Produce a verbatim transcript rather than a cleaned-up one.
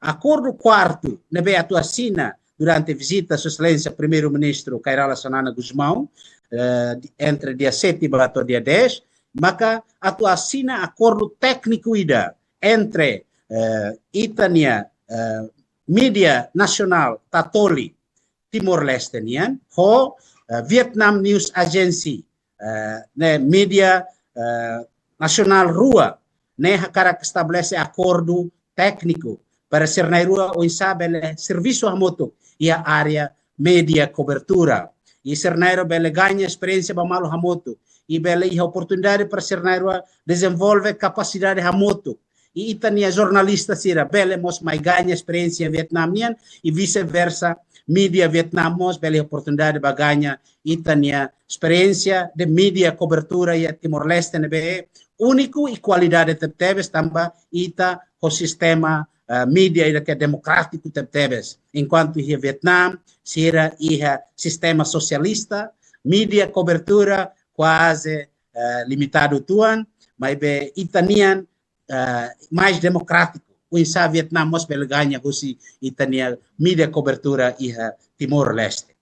akordu kuartu ne'ebé atu asina durante vizita Sua Exelénsia Primeiru-Ministru Kay Rala Xanana Gusmão, eh, entre dia sete ba to'o dia dez, maka atu asina akordu tékniku ida entre, eh, ita-nia, eh, mídia nasionál Tatoli Timor-Leste nian, ho, eh, Vietnam News Agency, eh, ne'e mídia, eh, nasionál rua, ne'e hakarak estabelese akordu tékniku para sira na'in-rua oinsá bele servisu hamutuk iha área mídia kobertura. I sira na'in-rua bele gaña esperiénsia ba malu hamutuk. I bele iha oportunidade para sira na'in-rua dezenvolve kapasidade hamutuk. I ita-nia jornalista sira bele mós mai gaña esperiénsia Vietnam nian, i vice-versa, mídia Vietnam mós bele oportunidade ba gaña ita-nia esperiénsia de mídia kobertura iha Timor-Leste ne'ebé úniku i kualidade tebetebes tanba ita ho sistema, eh, mídia ida ke demokrátiku tebetebes. Enkuantu iha Vietnam, sira iha sistema sosialista, mídia kobertura kuaze, eh, limitadu uitoan, maibé ita-nian, eh, mais demokrátiku. Oinsá Vietnam mós bele gaña husi ita-nia mídia kobertura iha Timor-Leste.